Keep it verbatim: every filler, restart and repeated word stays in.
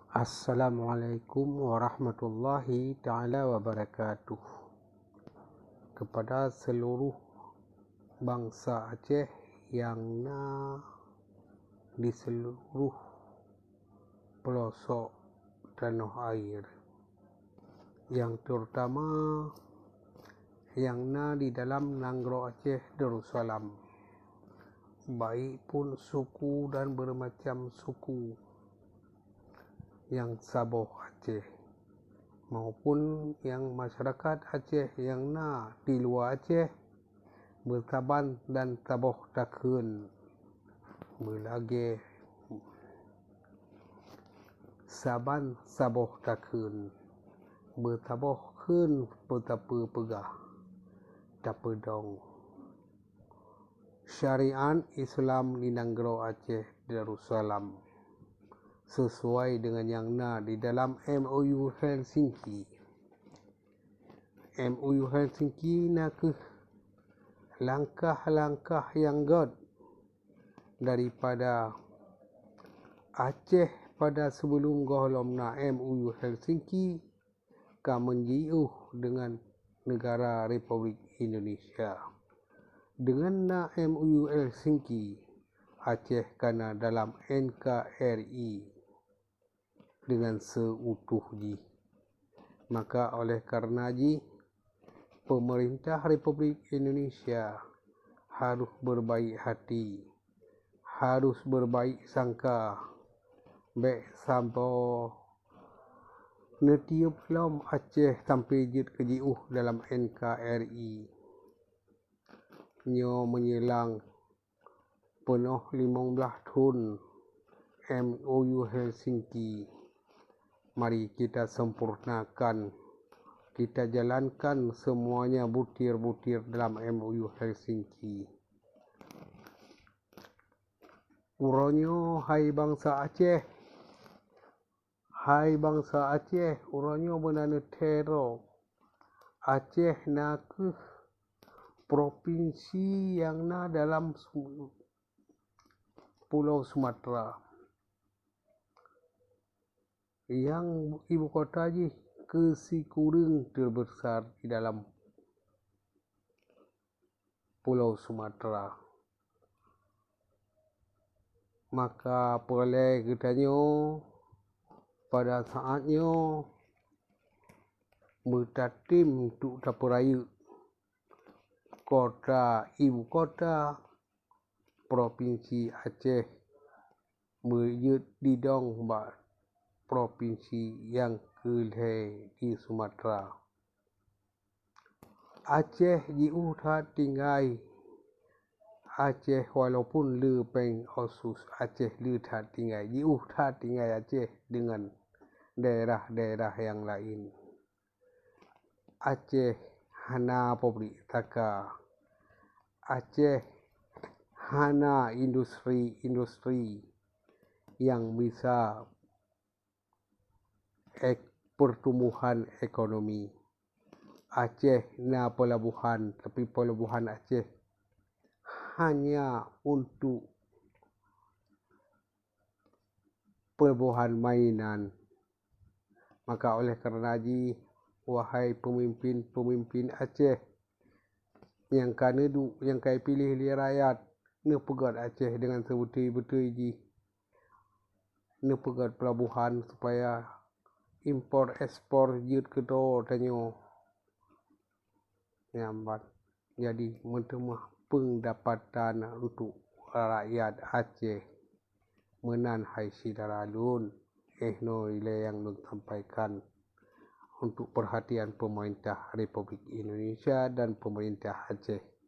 Assalamualaikum warahmatullahi taala wabarakatuh. Kepada seluruh bangsa Aceh yang na di seluruh pelosok tanoh air, yang terutama yang na di dalam nanggroe Aceh Darussalam, baik pun suku dan bermacam suku yang saboh Aceh, maupun yang masyarakat Aceh yang na di luwa Aceh, meusaban dan saboh takheun, meulagée saban saboh takheun, meusaboh kheun peutapeue peugah, tapeudong syariat Islam di nanggroe Aceh Darussalam, sesuai dengan nyang na di dalam M O U Helsinki. M O U Helsinki na kheueh langkah-langkah nyang göt daripada Aceh pada sebelum gohlom na M O U Helsinki ka meujiôh dengan negara Republik Indonesia. Dengan na M O U Helsinki, Aceh ka na dalam N K R I dengan seutuh jih. Maka oleh karena jih, pemerintah Republik Indonesia harus berbaik hati, harus berbaik sangka, bék sampoe neutiôp lom Aceh sampoe jeuet keu jiôh dalam N K R I. Nyoe meunyelang peunoh limong blaih thon M O U Helsinki. Mari kita sempurnakan, kita jalankan semuanya butir-butir dalam M O U Helsinki. Uroe nyoe, hai bansa Aceh, hai bansa Aceh, uroe nyoe meunan neuthero. Aceh na kheueh propinsi nyang na dalam Su-, Pulo Sumatera, nyang ibu kota jih keu sikureueng teubesar di dalam Pulo Sumatera. Maka peureulée geutanyoe pada saát nyoe meutatem untuk tapeurayeuk kota ibu kota Propinsi Aceh beujeuet didong bak propinsi nyang keu lhée di Sumatera. Aceh jiôh that tinggai Aceh, walaupun le péng otsus Aceh le that tinggai, jiôh that tinggai Aceh deungon daerah-daerah nyang laén. Aceh hana pabrik saka. Aceh hana industri-industri nyang bisa ek-, pertumbuhan ekonomi. Aceh na pelabuhan, tapi pelabuhan Aceh hanya untuk pelabuhan mainan. Maka oleh karena jih, wahai peumimpin-peumimpin Aceh nyang ka neuduek, nyang ka piléh lé rakyat, neupeugét Aceh deungon seubeutôi-beutôi jih. Neupeugét pelabuhan supaya impor ekspor jeuet keu droe tanyoe. Nyan ban. Jadi, meuteumah peundapatan untuk rakyat Aceh. Meunan hai syedara lôn, eh, nyoe ilée nyang lôn sampaikan untuk perhatian pemerintah Republik Indonesia dan pemerintah Aceh.